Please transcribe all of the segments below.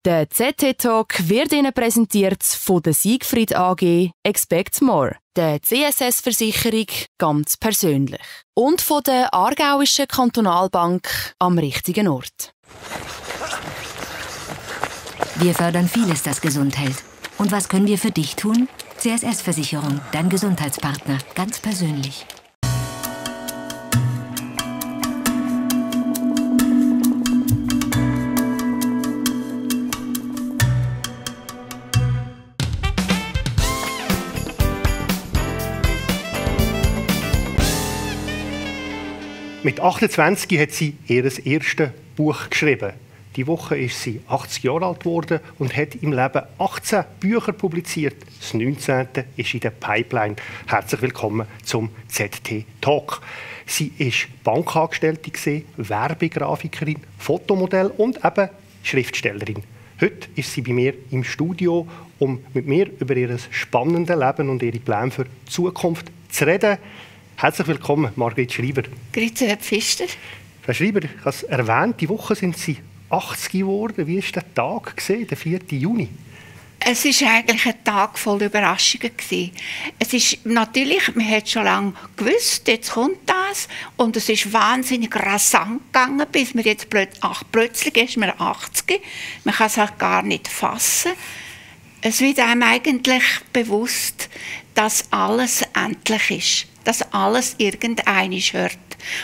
Der ZT-Talk wird Ihnen präsentiert von der Siegfried AG Expect More, der CSS-Versicherung ganz persönlich und von der Aargauischen Kantonalbank am richtigen Ort. Wir fördern vieles, das gesund hält. Und was können wir für dich tun? CSS-Versicherung, dein Gesundheitspartner, ganz persönlich. Mit 28 hat sie ihr erstes Buch geschrieben. Die Woche ist sie 80 Jahre alt geworden und hat im Leben 18 Bücher publiziert. Das 19. ist in der Pipeline. Herzlich willkommen zum ZT-Talk. Sie war Bankangestellte, Werbegrafikerin, Fotomodell und eben Schriftstellerin. Heute ist sie bei mir im Studio, um mit mir über ihr spannendes Leben und ihre Pläne für die Zukunft zu reden. Herzlich willkommen, Margrit Schreiber. Grüezi, Herr Pfister. Frau Schreiber, ich habe es erwähnt, diese Woche sind Sie 80 geworden. Wie war der Tag, der 4. Juni? Es war eigentlich ein Tag voll Überraschungen. Es ist natürlich, man hat schon lange gewusst, jetzt kommt das. Und es ist wahnsinnig rasant gegangen, bis wir jetzt plötzlich ist man 80. Man kann es auch gar nicht fassen. Es wird einem eigentlich bewusst, dass alles endlich ist. Dass alles irgendeine hört.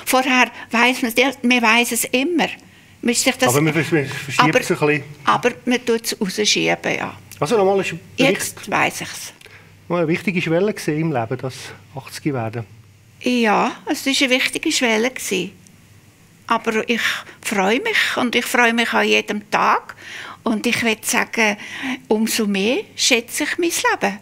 Vorher weiss man weiss es immer. Aber man verschiebt es ein bisschen. Aber man tut es rausschieben, ja. Also nochmal jetzt weiss ich es. Eine wichtige Schwelle im Leben, das 80 werden. Ja, es war eine wichtige Schwelle. Aber ich freue mich und ich freue mich an jedem Tag. Und ich würde sagen, umso mehr schätze ich mein Leben.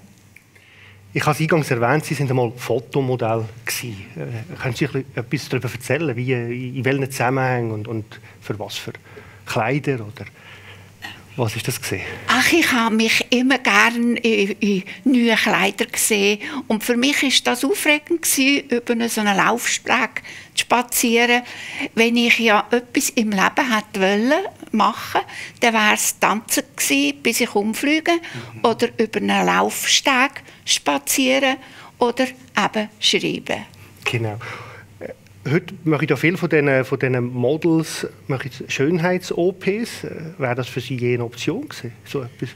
Ich habe es eingangs erwähnt, Sie waren einmal Fotomodell. Können Sie etwas darüber erzählen, wie, in welchen Zusammenhängen und für was für Kleider oder was ist das gesehen? Ach, ich habe mich immer gerne in neuen Kleidern gesehen und für mich war das aufregend über so einen Laufsteg zu spazieren. Wenn ich ja etwas im Leben hätte machen, dann wäre es tanzen gewesen, bis ich umfliege oder über einen Laufsteg spazieren oder eben schreiben. Genau. Heute mache ich da viel von diesen Models, mache ich Schönheits-OPs. Wäre das für Sie je eine Option gewesen, so etwas?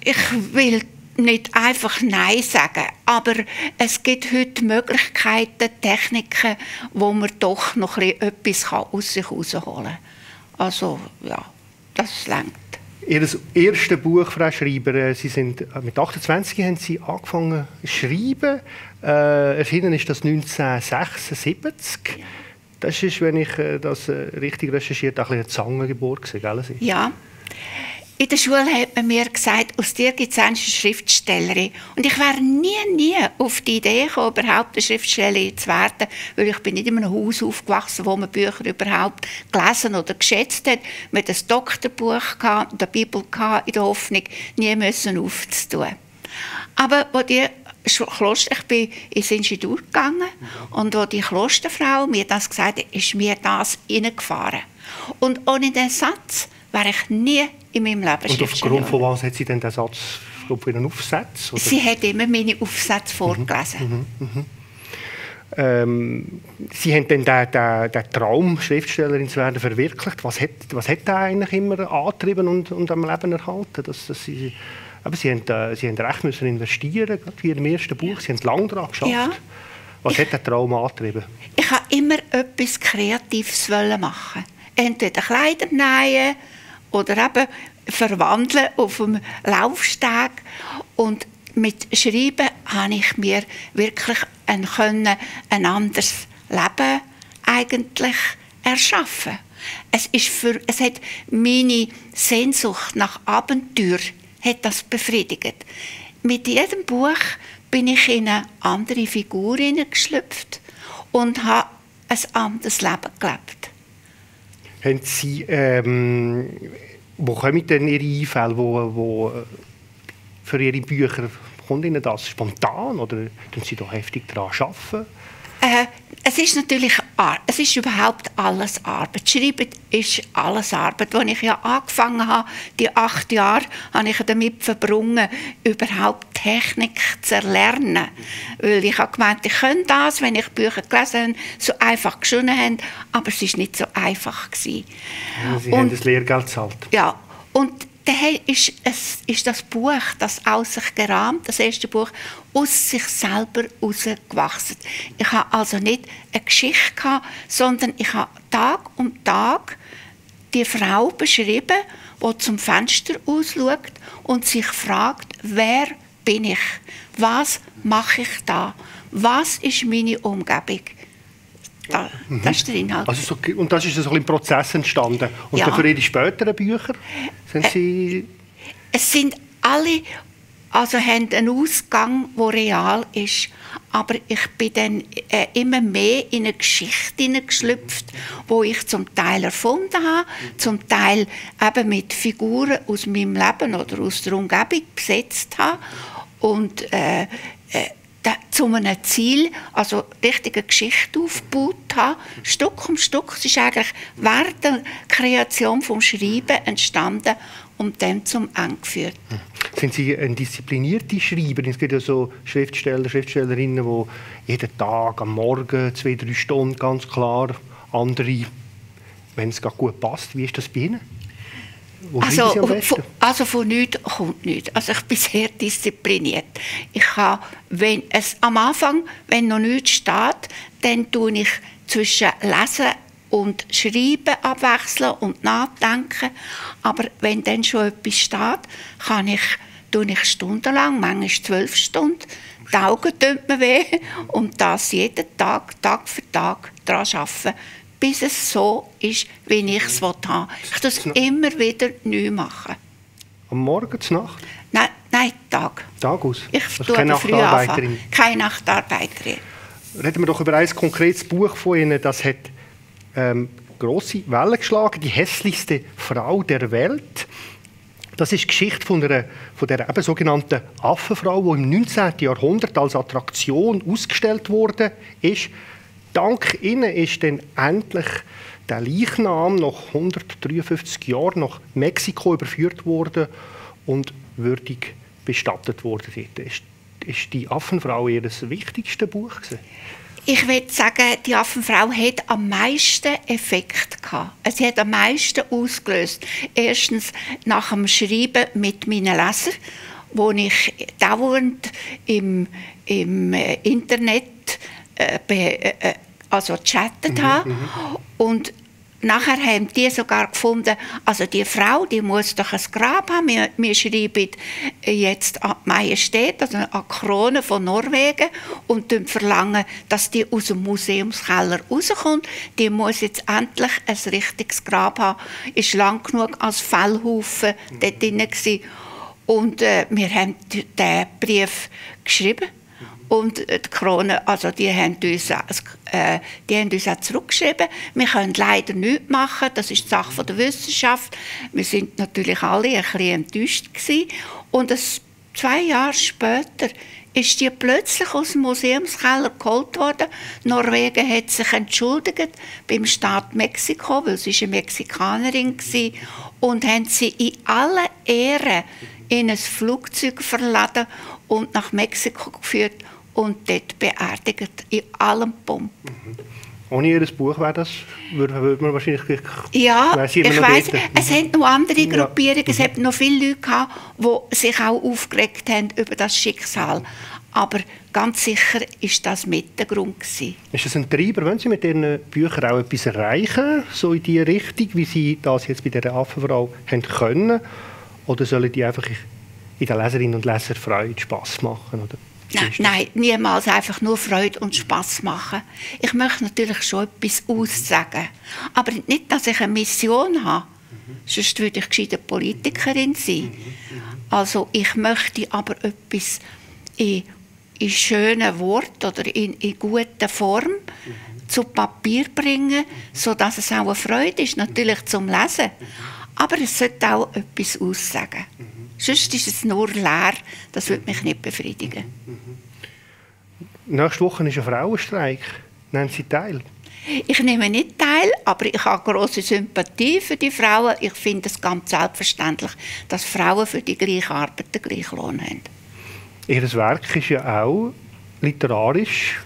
Ich will nicht einfach Nein sagen, aber es gibt heute Möglichkeiten, Techniken, wo man doch noch etwas aus sich herausholen kann. Also ja, das reicht. Ihr erstes Buch, Frau Schreiber, Sie sind mit 28 haben Sie angefangen zu schreiben. Erschienen ist das 1976. Ja. Das ist, wenn ich das richtig recherchiert habe, eine Zangengeburt. Ja. In der Schule hat man mir gesagt, aus dir gibt es eine Schriftstellerin. Und ich wäre nie auf die Idee gekommen, überhaupt eine Schriftstellerin zu werden, weil ich bin nicht in einem Haus aufgewachsen, wo man Bücher überhaupt gelesen oder geschätzt hat. Man hatte ein Doktorbuch und eine Bibel in der Hoffnung, nie müssen aufzutun. Aber ich bin ins Institut gegangen und als die Klosterfrau mir das gesagt hat, ist mir das reingefahren. Und ohne den Satz wäre ich nie in meinem Leben Und aufgrund von was hat sie denn den Satz für einen Aufsatz? Oder? Sie hat immer meine Aufsätze vorgelesen. Sie haben dann den Traum, Schriftstellerin zu werden, verwirklicht. Was hat da eigentlich immer angetrieben und am Leben erhalten? Aber Sie haben recht müssen investieren, gerade wie im ersten Buch. Sie haben lange daran geschafft. Ja. Was hat der Traum angetrieben? Ich wollte immer etwas Kreatives machen. Entweder Kleider nähen oder eben verwandeln auf dem Laufsteg. Und mit Schreiben habe ich mir wirklich ein anderes Leben eigentlich erschaffen. Es hat meine Sehnsucht nach Abenteuer hat das befriedigt. Mit jedem Buch bin ich in eine andere Figur hineingeschlüpft und habe ein anderes Leben gelebt. Haben Sie, wo kommen denn Ihre Einfälle, wo für Ihre Bücher? Kommt Ihnen das spontan oder tun Sie da heftig daran arbeiten? Es ist natürlich, es ist überhaupt alles Arbeit. Schreiben ist alles Arbeit. Als ich ja angefangen habe, die 8 Jahre, habe ich damit verbrungen, überhaupt Technik zu erlernen. Weil ich habe gemeint, ich könnte das, wenn ich Bücher gelesen habe, so einfach geschrieben habe, aber es war nicht so einfach gewesen. Ja, Sie haben das Lehrgeld gezahlt. Ja, und daher ist das Buch, das aus sich gerahmt, das erste Buch, aus sich selber herausgewachsen. Ich habe also nicht eine Geschichte gehabt, sondern ich habe Tag um Tag die Frau beschrieben, die zum Fenster ausschaut und sich fragt, wer bin ich? Was mache ich da? Was ist meine Umgebung? Das ist der Inhalt. Also und das ist so im Prozess entstanden. Und Ja. für Ihre späteren Bücher sind Sie... Es sind alle, also haben einen Ausgang, der real ist. Aber ich bin dann immer mehr in eine Geschichte hineingeschlüpft, die ich zum Teil erfunden habe, zum Teil eben mit Figuren aus meinem Leben oder aus der Umgebung besetzt habe. Und zu einem Ziel, also richtige Geschichte aufgebaut habe, Stück um Stück. Es ist eigentlich während der Kreation vom Schreiben entstanden und dann zum Ende geführt. Sind Sie eine disziplinierte Schreiberin? Es gibt ja so Schriftsteller, Schriftstellerinnen, die jeden Tag, am Morgen 2-3 Stunden, ganz klar, andere, wenn es gerade gut passt. Wie ist das bei Ihnen? Wo schreiben Sie am besten? Also von nichts kommt nichts. Also ich bin sehr diszipliniert. Ich kann, wenn es am Anfang, wenn noch nichts steht, dann tue ich zwischen Lesen und Schreiben abwechseln und nachdenken. Aber wenn dann schon etwas steht, tue ich stundenlang, manchmal 12 Stunden. Die Augen tun mir weh und das jeden Tag, Tag für Tag daran arbeiten, bis es so ist, wie ich es haben will. Ich tue es immer wieder neu machen. Am Morgen, zur Nacht? Nein, Tag. Tag aus? Ich Also tue keine früh Nachtarbeiterin? anfangen. Keine Nachtarbeiterin. Reden wir doch über ein konkretes Buch von Ihnen, das hat grosse Wellen geschlagen, «Die hässlichste Frau der Welt». Das ist die Geschichte von der eben sogenannten Affenfrau, die im 19. Jahrhundert als Attraktion ausgestellt wurde. Dank ihnen ist dann endlich der Leichnam nach 153 Jahren nach Mexiko überführt worden und würdig bestattet worden. Ist die Affenfrau ihr das wichtigste Buch gewesen? Ich würde sagen, die Affenfrau hat am meisten Effekt gehabt. Sie hat am meisten ausgelöst. Erstens nach dem Schreiben mit meinen Lesern, wo ich dauernd im Internet gechattet habe. Und nachher haben die sogar gefunden, also die Frau, die muss doch ein Grab haben. Wir schreiben jetzt an die Majestät, also an die Krone von Norwegen und verlangen, dass die aus dem Museumskeller rauskommt. Die muss jetzt endlich ein richtiges Grab haben. Ist lang genug als Fellhaufen dort drin gewesen. Und wir haben den Brief geschrieben. Und die Krone, also die haben uns auch zurückgeschrieben. Wir können leider nichts machen, das ist die Sache der Wissenschaft. Wir sind natürlich alle ein bisschen enttäuscht gewesen. Und 2 Jahre später ist die plötzlich aus dem Museumskeller geholt worden. Norwegen hat sich entschuldigt beim Staat Mexiko, weil sie eine Mexikanerin war, und haben sie in aller Ehre in ein Flugzeug verladen und nach Mexiko geführt und dort beerdigt, in allem Pomp. Ohne Ihr Buch würde man wahrscheinlich... Ja, ich weiss, es hat noch andere Gruppierungen, Ja. es hat noch viele Leute gehabt, die sich auch aufgeregt haben über das Schicksal. Aber ganz sicher war das mit der Grund gewesen. Ist das ein Treiber, wenn Sie mit Ihren Büchern auch etwas erreichen, so in die Richtung, wie Sie das jetzt bei dieser Affenfrau haben können? Oder sollen die einfach in den Leserinnen und Lesern Freude, Spass machen? Oder? Nein, niemals einfach nur Freude und Spass machen. Ich möchte natürlich schon etwas aussagen. Aber nicht, dass ich eine Mission habe. Sonst würde ich gescheite Politikerin sein. Also ich möchte aber etwas in schönen Worten oder in guter Form zu Papier bringen, sodass es auch eine Freude ist, natürlich zum Lesen. Aber es sollte auch etwas aussagen. Sonst ist es nur leer, das würde mich nicht befriedigen. Nächste Woche ist ein Frauenstreik. Nehmen Sie teil? Ich nehme nicht teil, aber ich habe grosse Sympathie für die Frauen. Ich finde es ganz selbstverständlich, dass Frauen für die gleiche Arbeit den gleichen Lohn haben. Ihr Werk ist ja auch literarisch,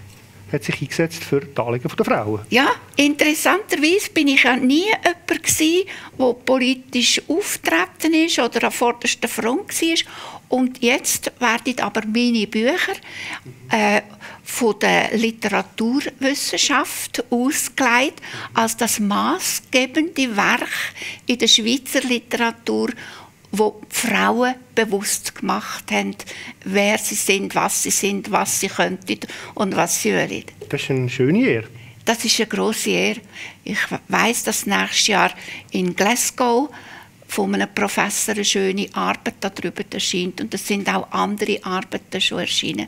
hat sich eingesetzt für die Anliegen der Frauen. Ja, interessanterweise bin ich ja nie jemand gewesen, der politisch auftreten ist oder an vorderster Front war. Und jetzt werden aber meine Bücher von der Literaturwissenschaft ausgelegt als das maßgebende Werk in der Schweizer Literatur, wo die Frauen bewusst gemacht haben, wer sie sind, was sie könnten und was sie wollen. Das ist eine schöne Ehre. Das ist eine grosse Ehre. Ich weiss, dass nächstes Jahr in Glasgow von einem Professor eine schöne Arbeit darüber erscheint. Und es sind auch andere Arbeiten schon erschienen.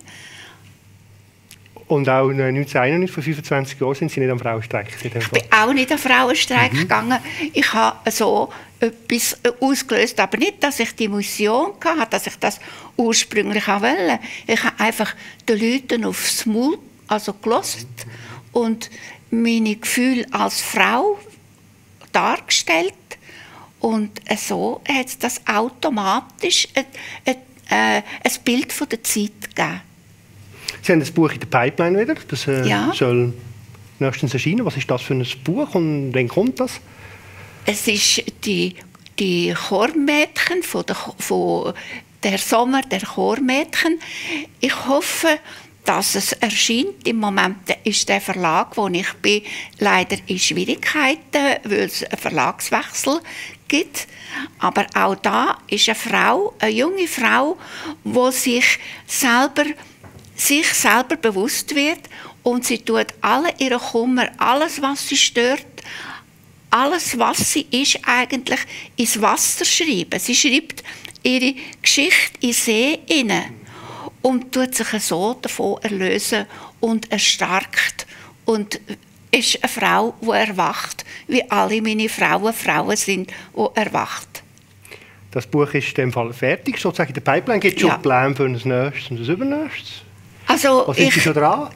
Und auch 1991, vor 25 Jahren, sind Sie nicht am Frauenstreik? Ich bin auch nicht am Frauenstreik gegangen. Ich habe so etwas ausgelöst, aber nicht, dass ich die Mission hatte, dass ich das ursprünglich auch wollte. Ich habe einfach den Leuten aufs Maul gehört und meine Gefühle als Frau dargestellt. Und so hat das automatisch ein Bild von der Zeit gegeben. Sie haben das Buch in der Pipeline wieder. Das Ja. soll nächstens erscheinen. Was ist das für ein Buch und wann kommt das? Es ist die Chormädchen von der Sommer der Chormädchen. Ich hoffe, dass es erscheint. Im Moment ist der Verlag, wo ich bin, leider in Schwierigkeiten, weil es einen Verlagswechsel gibt. Aber auch da ist eine junge Frau, die sich selber bewusst wird und sie tut alle ihren Kummer, alles, was sie stört, alles, was sie ist, eigentlich ins Wasser schreiben. Sie schreibt ihre Geschichte in See hinein und tut sich so davon erlösen und erstarkt und ist eine Frau, die erwacht, wie alle meine Frauen sind, die erwacht. Das Buch ist in dem Fall fertig, sozusagen in der Pipeline. Gibt es schon Ja. Pläne für ein nächstes und ein übernächstes? Also Was sind Sie schon dran?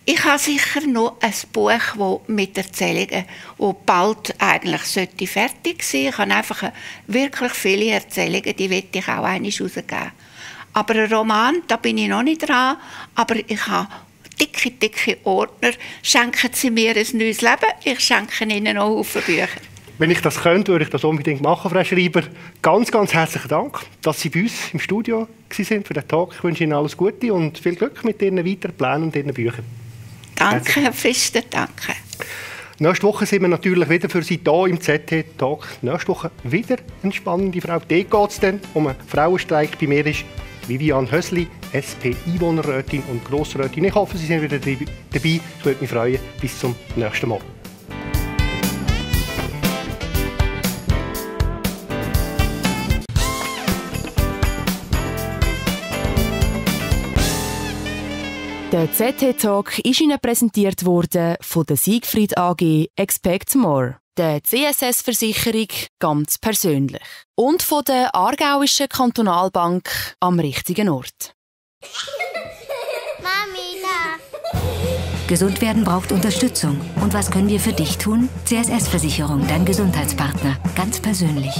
Ich habe sicher noch ein Buch mit Erzählungen, das bald eigentlich fertig sein sollte. Ich habe einfach wirklich viele Erzählungen, die will ich auch einmal rausgeben. Aber ein Roman, da bin ich noch nicht dran. Aber ich habe dicke Ordner. Schenken Sie mir ein neues Leben, ich schenke Ihnen noch Haufen Bücher. Wenn ich das könnte, würde ich das unbedingt machen, Frau Schreiber. Ganz, ganz herzlichen Dank, dass Sie bei uns im Studio waren für den Talk. Ich wünsche Ihnen alles Gute und viel Glück mit Ihren weiteren Plänen und Ihren Büchern. Danke, Herr Pfister, danke. Nächste Woche sind wir natürlich wieder für Sie hier im ZT-Talk. Nächste Woche wieder eine spannende Frau. Dort geht es dann um einen Frauenstreik. Bei mir ist Vivian Hösli, SP-Einwohnerrätin und Grossrätin. Ich hoffe, Sie sind wieder dabei. Ich würde mich freuen. Bis zum nächsten Mal. Der ZT-Talk ist Ihnen präsentiert worden von der Siegfried AG Expect More, der CSS-Versicherung ganz persönlich und von der Aargauischen Kantonalbank am richtigen Ort. Mami, da. Gesund werden braucht Unterstützung. Und was können wir für dich tun? CSS-Versicherung, dein Gesundheitspartner. Ganz persönlich.